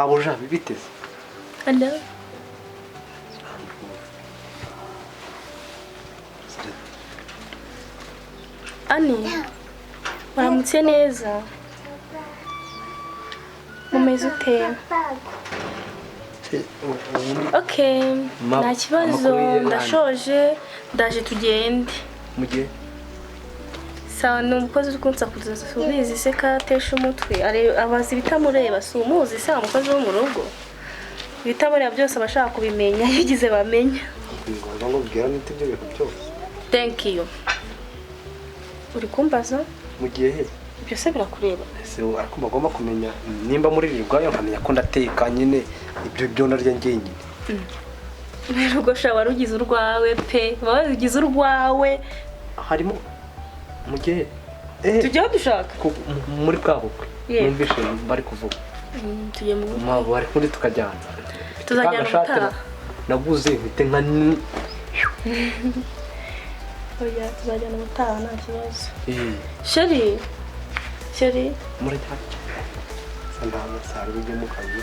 Mabuja bibiteze. Hello. Ani, waramutse neza. Mumeze ute? Okay, nta kibazo, ndashoje, ndaje tugende. Mugiye? Sawa, ni umukozi uri kunsakuza, ubizi se ko atesha umutwe, abaza ibitamureba, si umuzi se wa mukozi wo mu rugo? Ibitamureba byose aba ashaka kubimenya, yigize bamenya. Ngo bwira nite ibyo bintu byose. Thank you. Uri kumbaza? Mugiye he? Ibyo se birakureba? Ese ariko bagomba kumenya nimba muririrwayo nkamenya ko ndateka nyine ibyo byo narya ngenyine. Ubwo sha wari ugize urwawe pe, warugize urwawe. Harimo mugihe tujye dushaka muri bwa bukwe numvishe bari kuvuga. Tujye mu bukwe. Mabo bari kundi tukajyana. Tuzajyana ubutaha. Naguze mfite nka oya tuzajyana ubutaha nta kibazo. Sheri Sheri murajyana. Sandama sari ujye mu kazi.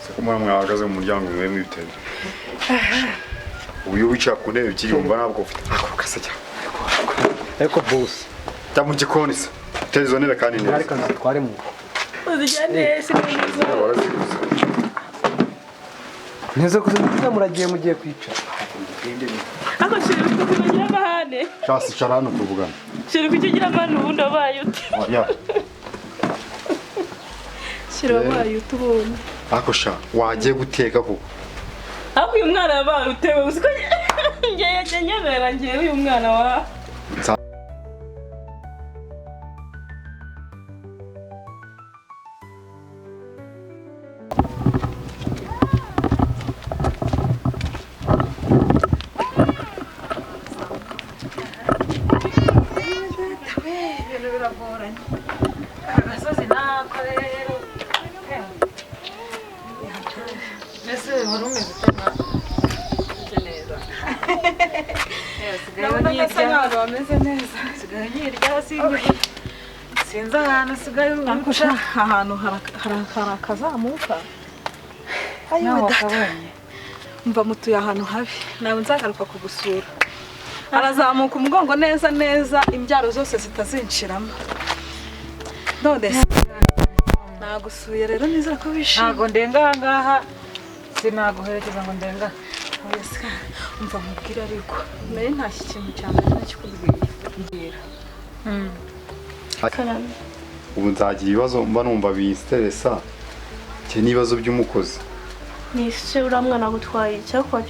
Siko mwahagaze mu muryango mwe mwiteze. Uyu wicara ku ntebe ebyiri wumva ntabwo ufite ako kasajya. Ariko boss jya mu gikoni se. Teza izo ntebe kandi neza. Ariko nzitware mu. Uzijyane se neza. Neza kuzimukiza muragiye mugiye kwicara. Ako sheri kugira amahane. Shasi cara hano tuvugana. Sheri kugira amahane ubundi wabaye ute? Ya. Sheri wabaye ute ubundi? Ako sha wagiye guteka koko. Ako uyu mwana yabaye utewe uziko ngiye nyemera ngiye uyu mwana wa Sinzi ahantu usigaye uca ahantu hari akazamuka. Ayiwe data, mva mutuye ahantu habi, ntabwo nzagaruka kugusura. Arazamuka umugongo neza neza, imbyaro zose zitazinshiramo. None se nagusuye rero nizera ko wishimye. Ntabwo ndenga aha ngaha, sinaguherekeza ngo ndenga. Umva mubwire ariko nari ntashye ikintu cya mbere nakikubwiye. Mbwira. Ubu nzagira ibibazo mba numva bistressa cye n'ibibazo by'umukozi. Nise uriya mwana agutwaye icyakwa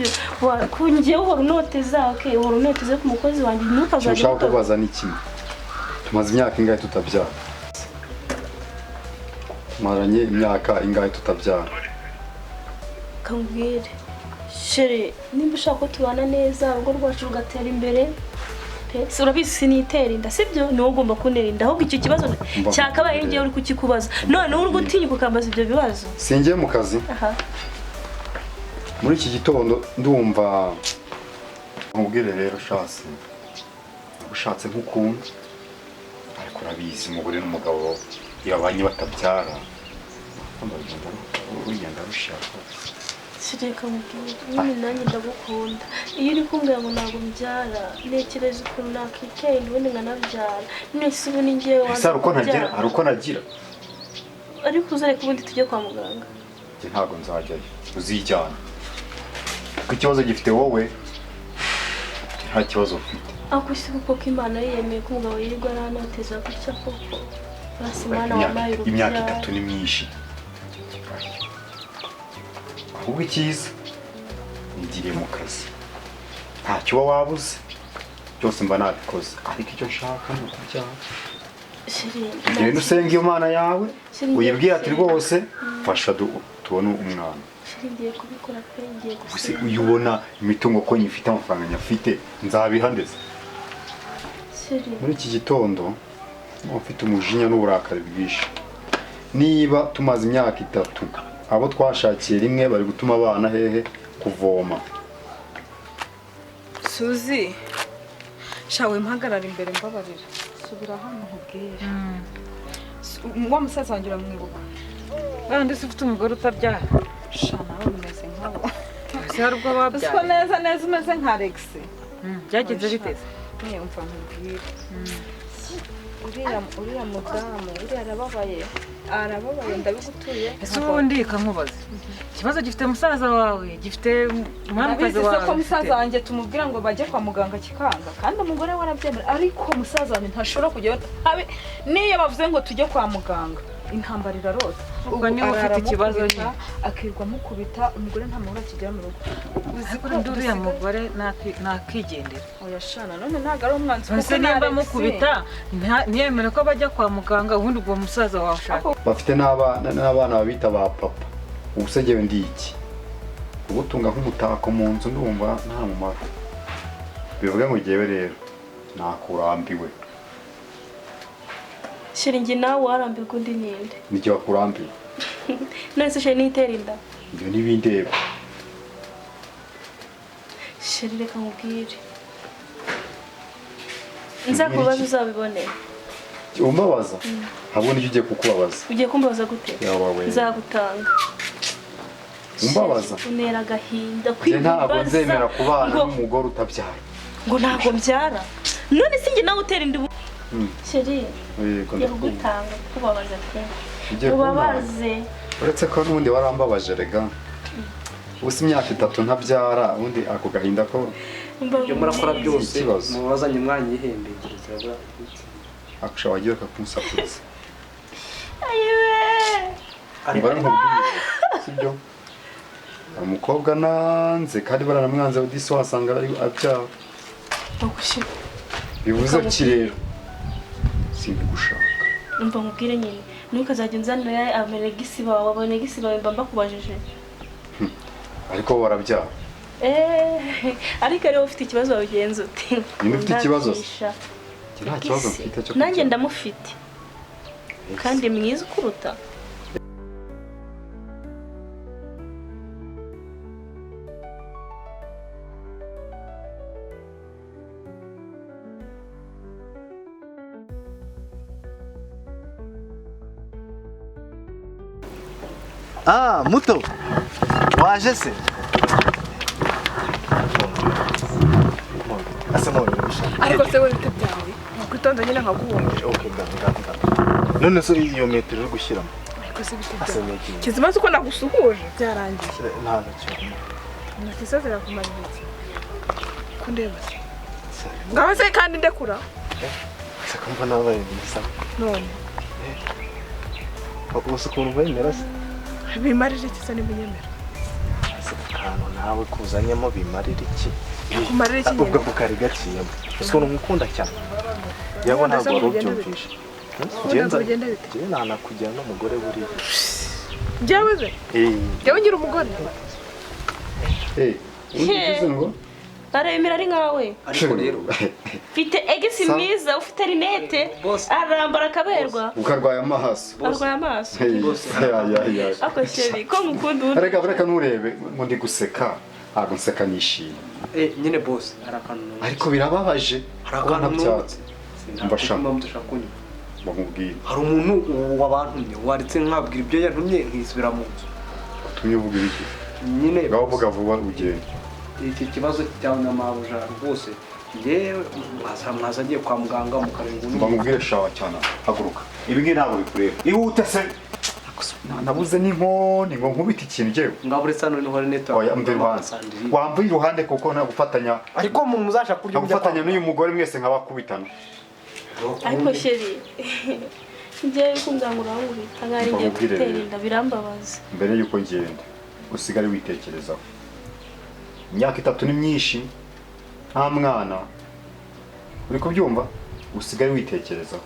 kungiye uhora unoteza, okay, uhora unoteze ku mukozi wanjye ntukazajye. Ushaka kubaza ni kimwe. Tumaze imyaka ingahe tutabyara? Tumaranye imyaka ingahe tutabyara? Kambwire. Sheri, nimba ushaka ko tubana neza urugo rwacu rugatera imbere, urabizi sinitera inda sibyo? Niwe ugomba kuntera inda, ahubwo icyo kibazo cyakabaye ngiye uri kukikubaza. None uri gutinyuka ukambaza ibyo bibazo. Singiye mu kazi. Muri iki gitondo ndumva nkubwire rero shasi ushatse nk'ukuntu, ariko urabizi umugore n'umugabo iyo babanye batabyara urugenda rushaka. Sireka mubwire nyine nanjye ndagukunda. Iyo uri kumbwira ngo ntabwo mbyara, ntekereza ukuntu nakitera inda ubundi nkanabyara. None se ubu ni njyewe wanze kubyara? Hari uko nagira. Ariko uzareka ubundi tujye kwa muganga. Njye ntabwo nzajyayo, uzijyana. Kuko ikibazo gifite wowe, nta kibazo ufite. Ako si kuko Imana yiyemeye ko umugabo yirirwa aranoteza gutya koko. Basi Imana wampaye urubyaro. Imyaka itatu ni myinshi. Ahubwo icyiza nigiriye mu kazi ntacyo uba wabuze byose mba nabikoze, ariko icyo nshaka ni ukubyara. Genda usenga iyo Mana yawe uyibwira ati rwose fasha tubone umwana. Ngiye kubikora pe, ngiye gusenga. Uyu ubona imitungo ko nyifite, amafaranga nyafite, nzabiha ndetse. Muri iki gitondo mfite umujinya n'uburakari bwinshi. Niba tumaze imyaka itatu abo twashakiye rimwe bari gutuma abana hehe kuvoma. Suzi shawe mpagarara imbere mbabarira, subira hano nkubwire. Wa musaza wanjye uramwibuka? Kandi se ufite umugore utabyara? Sha nawe umeze nkabo. Ese hari ubwo babyara? Usiko neza neza umeze nka Alex. Byagenze biteze? Umva nkubwire. Uriya mudamu uriya arababaye. Arababaye ndabigutuye. Ese ubundi kankubaza. Ikibazo gifite musaza wawe, gifite umwamikazi wawe. Ndabizi ko musaza wanjye tumubwira ngo bajye kwa muganga kikanga kandi umugore we arabyemera ariko musaza wanjye ntashobora kujyayo. Niyo bavuze ngo tujye kwa muganga intambara irarota. Ubwo niba ufite ikibazo nyine akirwa mukubita umugore nta mahoro akigera mu rugo. Uzi ko uriya mugore nakigendera. Oya shana none ntago ari umwanzi kuko nimba mukubita ntiyemere ko bajya kwa muganga ubundi ubwo musaza wawe ushaka. Bafite n'abana babita ba papa. Ubuse njyewe ndi iki? Ugutunga nk'umutako mu nzu ndumva nta mumaro. Bivuga ngo njyewe rero nakurambiwe. Shiringi nawe warambirwa undi ninde? Nijye wakurambiwe. None se sheri nitera inda? Ibyo ntibindeba. Sheri reka nkubwire. Nzakubaza uzabibone. Umbabaza? Ntabwo nijye ugiye kukubabaza. Ugiye kumbabaza gute? Nzagutanga. Umbabaza? Unera agahinda kwibaza. Ntabwo nzemera kubana n'umugore utabyara. Ngo ntabwo mbyara. None se njye nawe utera inda. Sheri, ngiye kugutanga kukubabaza pe. Ubabaze. Uretse ko n'ubundi warambabaje rega. Ubu si imyaka 3 ntabyara ubundi ako gahinda ko ibyo murakora byose mubazanye mwanyihembekereza. Akusha wagiye kakunsakuriza. Ayiwe. Baramubwiye sibyo? Umukobwa nanze kandi baranamwanze udisi wasanga ari abyara. Bivuze ki rero? Singushaka. Umva nkubwire nyine ntukazajya unzanira abaregisi bawe abanegisi bawe mba mbakubajije. Ariko warabyara. Ariko rero ufite ikibazo wabigenza ute? Ni ufite ikibazo? Nta kibazo mfite cyo. Nanjye ndamufite. Kandi mwiza ukuruta. Ah, muto. Waje se? Ariko se wowe bite byawe? Nakwitonda nyine nkaguhunga. Okay, ndavuga. None se iyo metero uri gushyiramo? Ariko se bite byawe? Kizima uko nagusuhuje byarangiye. Nta ntacyo. Intoki se zirakumarira iki? Kundeba se. Ngaho se kandi ndekura. Se kumva nabaye mwiza. None. Ubu ukuntu bemera se? Bimarira iki se nibunyemera? Ese kantu nawe kuzanyemo bimarira iki? Kumarira iki nyine? Ubwo kukari gaciyemo. Uzi ukuntu nkukunda cyane. Yabo ntabwo wari ubyumvishe. Ngenza bigenda bite? Njye nanakugira n'umugore buriya. Njyewe se? Njyewe ngira umugore. Ugize ngo? Aremera ari nkawe. Ariko rero mfite egisi mwiza ufite rinete arambara akaberwa. Ukarwaye amaso. Arwaye amaso. Ako sheri ko ngukunda ubundi. Reka reka nturebe ngo ndi guseka. Ntabwo nseka nishimye. Nyine boss hari akantu. Ariko birababaje. Hari akantu ntabyatse. Mbasha. Bamubwira. Hari umuntu wabantumye waretse nkabwira ibyo yantumye nkisubira mu nzu. Utumye uvuga ibiki? Nyine ngaho uvuga vuba ugende. Iki kibazo cyawe na mabuja rwose njyewe mwaza agiye kwa muganga mukareba ubu. Bamubwire shawa cyane haguruka. Ibi ngibi ntabwo bikureba. Ihute se. Nabuze n'inkoni ngo nkubite ikintu njyewe. Ngaburetse hano niho network. Oya mve iruhande. Wamvuye iruhande kuko nagufatanya. Ariko mu muzasha kurya gufatanya n'uyu mugore mwese nkabakubitana. Ariko sheri njyewe kumbwira ngo urankubita nk'ari ngiye gutera inda birambabaza. Mbere yuko ngenda usigare witekerezaho. Imyaka 3 ni myinshi nta mwana uri kubyumva usigare witekerezaho.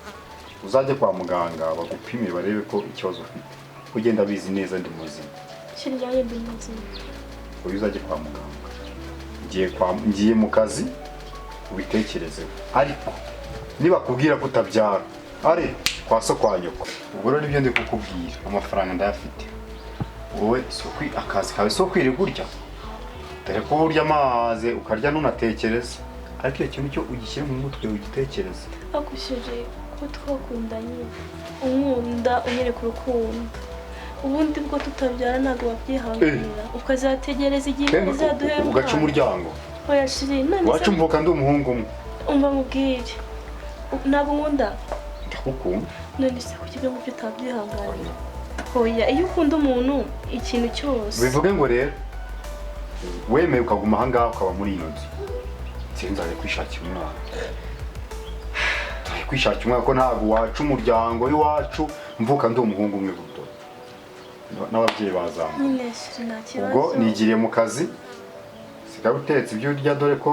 Uzajye kwa muganga bagupime barebe ko ikibazo ufite. Ugenda bizi neza ndi muzima. Sheri njye ndi muzima. Uyu uzajye kwa muganga. Ngiye mu kazi ubitekerezeho. Ariko niba kubwira ko utabyara ari kwa so kwa nyoko. Ubwo rero nibyo ndi kukubwira amafaranga ndayafite. Wowe sokwi akazi kawe so kwirirwa urya. Dore ko urya amazi ukarya nunatekereza. Ariko iyo kintu cyo ugishyira mu mutwe ugitekereza. Akushyije ko twakundanye unkunda unyereka urukundo. Ubundi bwo tutabyara ntabwo wabyihanganira, ukazategereza igihe uzaduhera umwana. Ugaca umuryango. Oya shiri, none wacu mvuka ndi umuhungu umwe. Umva mubwire, ntabwo nkunda. Ndagukunda. None se kuki ibyo ngibyo utabyihanganira? Oya, iyo ukunda umuntu ikintu cyose. Bivuge ngo rero wemeye ukaguma aha ngaha ukaba muri iyo nzu, nzajya kwishakira umwana. Nzajya kwishakira umwana ko ntabwo waca umuryango w'iwacu mvuka ndi umuhungu umwe guto. N'ababyeyi bazamuka. Nyine shiri nta kibazo. Ubwo nigiriye mu kazi, sigaye utetse ibyo urya dore ko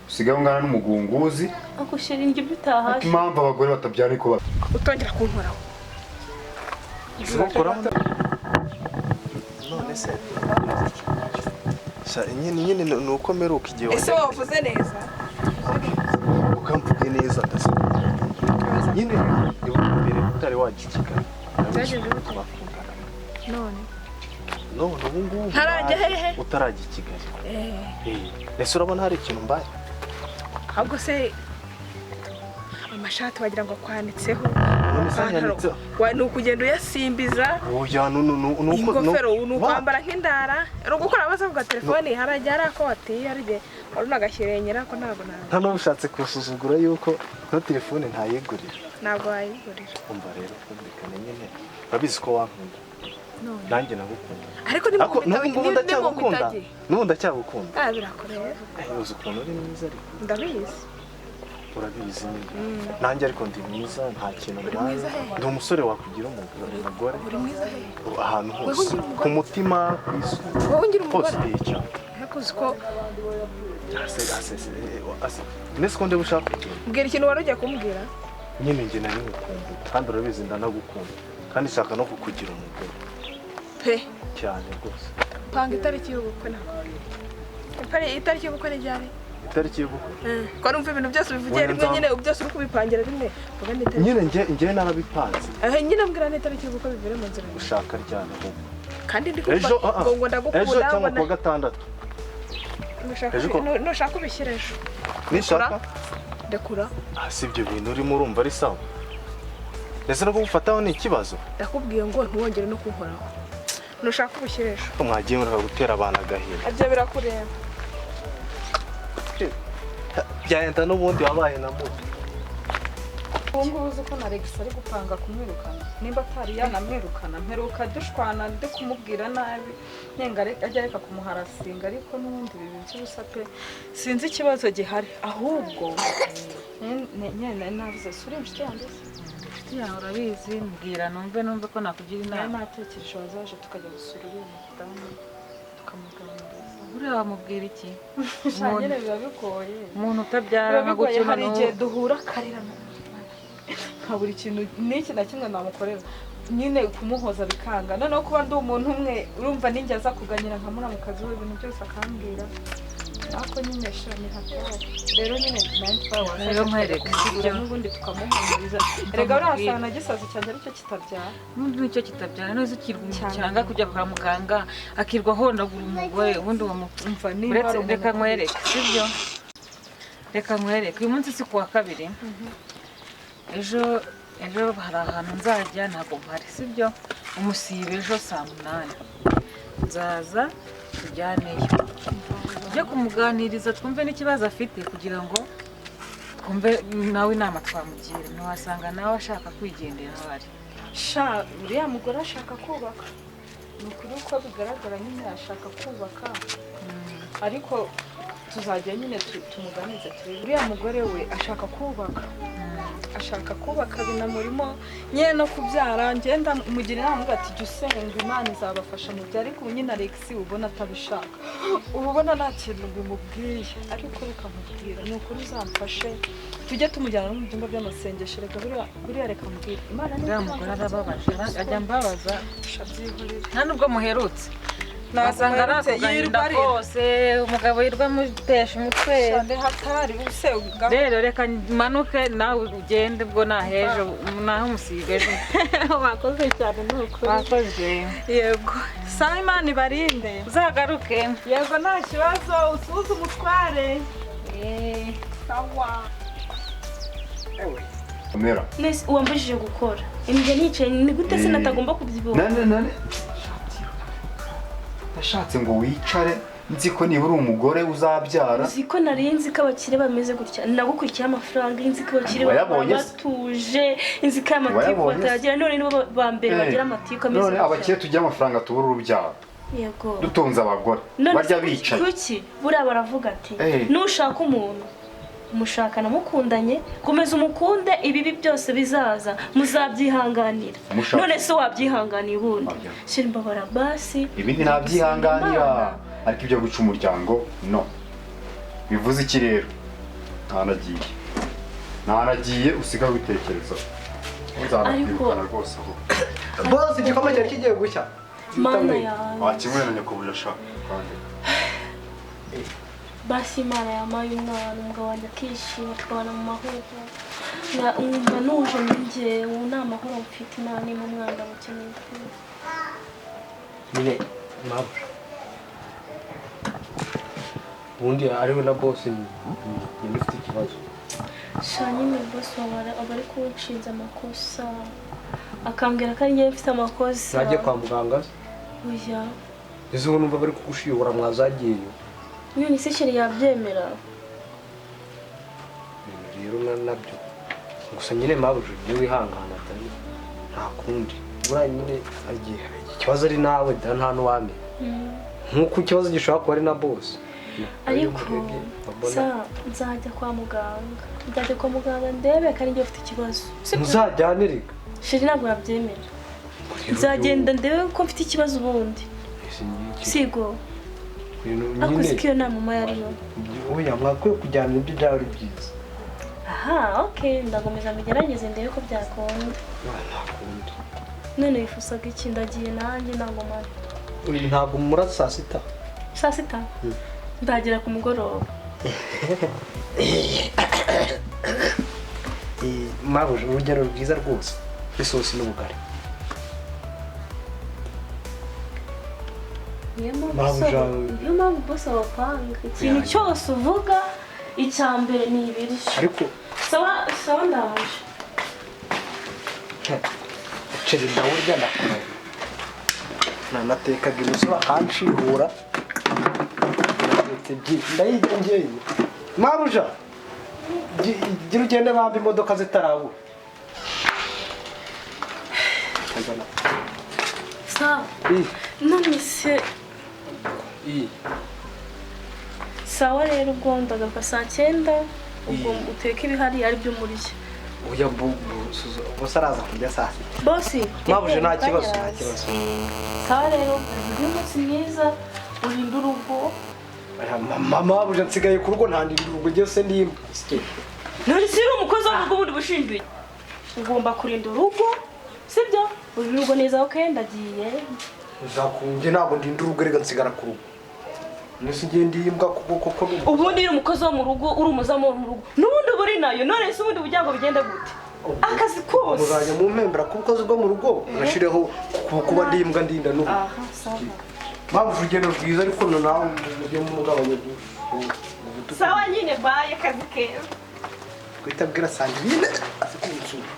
usigaye ungana n'umugunguzi. Ako shiri njye bitahashe. Impamvu abagore batabyara ariko utongera kunkoraho. Sinkoraho. None se nyine ni uko mperuka igihe. Ese wavuze neza? Ukamvuge neza ndase. Nyine mbere utari wajya i Kigali. None none ubu ngubu ntarajya hehe? Utarajya i Kigali. Ese urabona hari ikintu mbaye? Ahubwo se amashati wagira ngo akwanitseho. Ni ukugenda uyasimbiza. Ingofero ni ukwambara nk'indara. Ari ugukora amaze ku telefone harajya hari ako watiye hari igihe wari unagashyirengera ko ntabwo nawe. Nta n'ubushatse kusuzugura yuko no telefone ntayigurira. Ntabwo wayigurira. Umva rero twumvikane nyine. Urabizi ko wankunda. Nanjye nagukunda. Ariko n'ubu ndacyagukunda. N'ubu ndacyagukunda. Ah, birakorera. Uzi ukuntu uri mwiza ariko. Ndabizi. Urabizi nyine. Nanjye ariko ndi mwiza nta kintu mbaye. Ndi umusore wakugira umugore. Uri mwiza he? Ahantu hose. Ku mutima, ku isura. Wowe ungira umugore? Hose cyane. Ariko uzi ko ase. Nese ko ndebushaka kugenda. Mbwira ikintu wari ugiye kumbwira. Nyine njye nari ngukumbuye kandi urabizi ndanagukunda. Kandi nshaka no kukugira umugore. Pe. Cyane rwose. Panga itariki y'ubukwe nakubwira. Itariki y'ubukwe ni ryari? Itariki y'ubukwe. Ko numva ibintu byose ubivugiye rimwe nyine byose uri kubipangira rimwe. Vuga n'itariki. Nyine njye narabipanze. Nyine mbwira n'itariki y'ubukwe bivire mu nzira. Ushaka ryana ahubwo. Kandi ndi kumva ngo ndagukunda. Ejo cyangwa kuwa gatandatu. Nushaka ubishyira ejo. Nishaka? Ndakura. Si ibyo bintu urimo urumva ari sawa. Ndetse no kugufataho ni ikibazo. Ndakubwiye ngo ntiwongere no kunkoraho. Nushaka ubishyira ejo. Mwagiye mureka gutera abantu agahinda. Ibyo birakureba. Byahenda n'ubundi wabaye na muto. Ubu ngubu uzi ko na Alex ari gupanga kumwirukana. Nimba atari yanamwirukana mperuka dushwana ndi kumubwira nabi nyenga ajya areka kumuharasinga ariko n'ubundi bibi by'ubusa pe. Sinzi ikibazo gihari ahubwo nyene navuze suri inshuti yanjye. Inshuti yawe urabizi mbwira numve ko nakugira inama. Natekereje wazaje tukajya gusura uriya mudamu tukamuganiriza. Buriya wamubwira iki? Nyine biba bigoye. Umuntu utabyara nka gutyo hari igihe duhura akarira nka buri kintu n'iki na kimwe namukorera nyine kumuhoza bikanga. Noneho kuba ndi umuntu umwe urumva ninjye aza kuganyira nka muramukazi we ibintu byose akambwira. Ariko nyine sha ni hatari. Rero nyine rero nkwereka n'ubundi tukamuhumuriza. Erega buriya wasanga gisazi cyanjye aricyo kitabyara. N'ubundi nicyo kitabyara none ukirwa cyanga kujya kwa muganga akirwa ahondagura umugore ubundi wamumva niba reka nkwereke sibyo? Reka nkwereke uyu munsi si kuwa kabiri. Ejo hari ahantu nzajya ntabwo mpari sibyo? Umusibe ejo saa 8 nzaza tujyaneyo. Tujye kumuganiriza twumve n'ikibazo afite kugira ngo twumve nawe inama twamugira. Ntiwasanga nawe ashaka kwigendera aho ari. Sha uriya mugore ashaka kubaka. Ni ukuri uko bigaragara nyine ashaka kubaka. Ariko tuzajya nyine tumuganize turebe. Uriya mugore we ashaka kubaka. Ashaka kubaka binamurimo nyine no kubyara. Ngenda mugira inama ati jya usenga Imana izabafasha mu byo ariko nyine Alex ubona atabishaka. Ubu ubona nta kintu bimubwiye ariko reka mubwira ni ukuri uzamfashe tujye tumujyana no mu byumba by'amasengesho. Reka buriya reka mubwire Imana ni uriya mugore arababaje ajya mbabaza nta nubwo muherutse. Nasanga arakuganyira kose umugabo yirwa amutesha umutwe. Rero reka manuke nawe ugende ubwo nahejo naho umusiga ejo. Wakoze cyane ni ukuri. Wakoze. Yego. Sawa Imana ibarinde. Uzagaruke. Yego nta kibazo usuhuze umutware. Sawa. Kamera. Nese wambujije gukora. Imbye nicaye ni gute se natagomba kubyibuha? Nane. Nashatse ngo wicare nzi ko niba uri umugore uzabyara. Uzi ko nari nzi ko abakire bameze gutya, nagukurikiye amafaranga, nzi ko abakire Wayabonye se? batuje, nzi ko amatiku Wayabonye se? batagira, none nibo ba mbere bagira amatiku ameze None gutya. abakire tugira amafaranga tubura urubyaro. Yego. Dutunze abagore None barya se bicaye. Kuki buriya baravuga ati Eh. nushaka umuntu mushakana mukundanye, komeza umukunde, ibibi byose bizaza muzabyihanganira. Mushaka- None se wabyihanganiye ubundi? Oya. Shira imbabara basi. Ibindi ntabyihanganira, ariko ibyo guca umuryango no. Bivuze iki rero? Ntanagiye. Ntanagiye usiga witekereza. Nzanakwirukana rwose aho. Boss, igikoma cyari kigiye gushya. Mana yawe. Wakimwe na nyakubahwa ashaka kwandika. Basi Imana yampaye umwana, umugabo wanjye akishima, tukabana mu mahoro. Nkumva nuje muri njyewe, ubu nta mahoro mfite, Imana nimpa umwana mukeneye pe. Nyine mabuja. Ubundi ariwe na boss ni ufite ikibazo. Sha nyine boss wawe aba ari kunshinza amakosa, akambwira ko ari njyewe mfite amakosa. Najye kwa muganga se? Oya. Ese ubu numva bari kugushiyobora mwazagiyeyo. None se sheri yabyemera? Ibintu rero nabyo. Gusa nyine mabuja ujye wihangana atari nta kundi. Buriya nyine agiye ikibazo ari nawe da nta n'uwamenya. Nk'uko ikibazo gishobora kuba ari na boss. Ariko nzajya kwa muganga. Nzajya kwa muganga ndebe ko ari njye ufite ikibazo. Muzajyane reka. Sheri ntabwo yabyemera. Nzagenda ndebe ko mfite ikibazo ubundi. Sigo. Ariko uzi ko iyo nta mama yariyo. Oya, mwakwiye kujyana ibyo byaba ari byiza. Aha, okay, ndakomeza mbigerageze ndebe ko byakunda. Nta kundi. None wifuzaga iki? Ndagiye nanjye ntabwo mara. Ntabwo mura saa sita. Saa sita? Ndagera ku mugoroba. Mabuja, urugero rwiza rwose. Isosi n'ubugari. Niyo mpamvu bose bapanga. Ikintu cyose uvuga icya mbere ni ibiryo. Ariko sawa sawa ndaje. Ceri ndawurya ndakomeye. Nanatekaga inusu bakanshihura. Ndayirya njyewe. Mabuja, gira ugende bambe imodoka zitarabura. Sawa. None se sawa rero ubwo ndagaruka saa 9 ubwo uteka ibihari ari byo murya. Oya boss araza kurya saa 6. Boss, mabuja nta kibazo, nta kibazo. Sawa rero ugire umunsi mwiza, urinde urugo. Mama mabuja nsigaye ku rugo ntandira urugo njye se ndimba. None se uri umukozi wo mu rugo ubundi bushinzwe. Ugomba kurinda urugo, sibyo? Urinde urugo neza, okay, ndagiye. Uzakunge ntabwo ndinda urugo rega nsigara ku rugo. Nese ngiye ndimbwa kuko ko ubundi uri umukozi wo mu rugo, uri umuzamu wo mu rugo. Nubundi buri nayo, none se ubundi bujyango bigenda gute? Akazi kose. Muzajya mu mpembera ku bukozi bwo mu rugo, urashireho kuba ndimbwa ndinda n'ubu. Aha, sawa. Mabuja urugendo rwiza ariko nawe mujye mugabanya. Sawa nyine baye akazi keza. Kwitabwira Sandrine azi kunsura.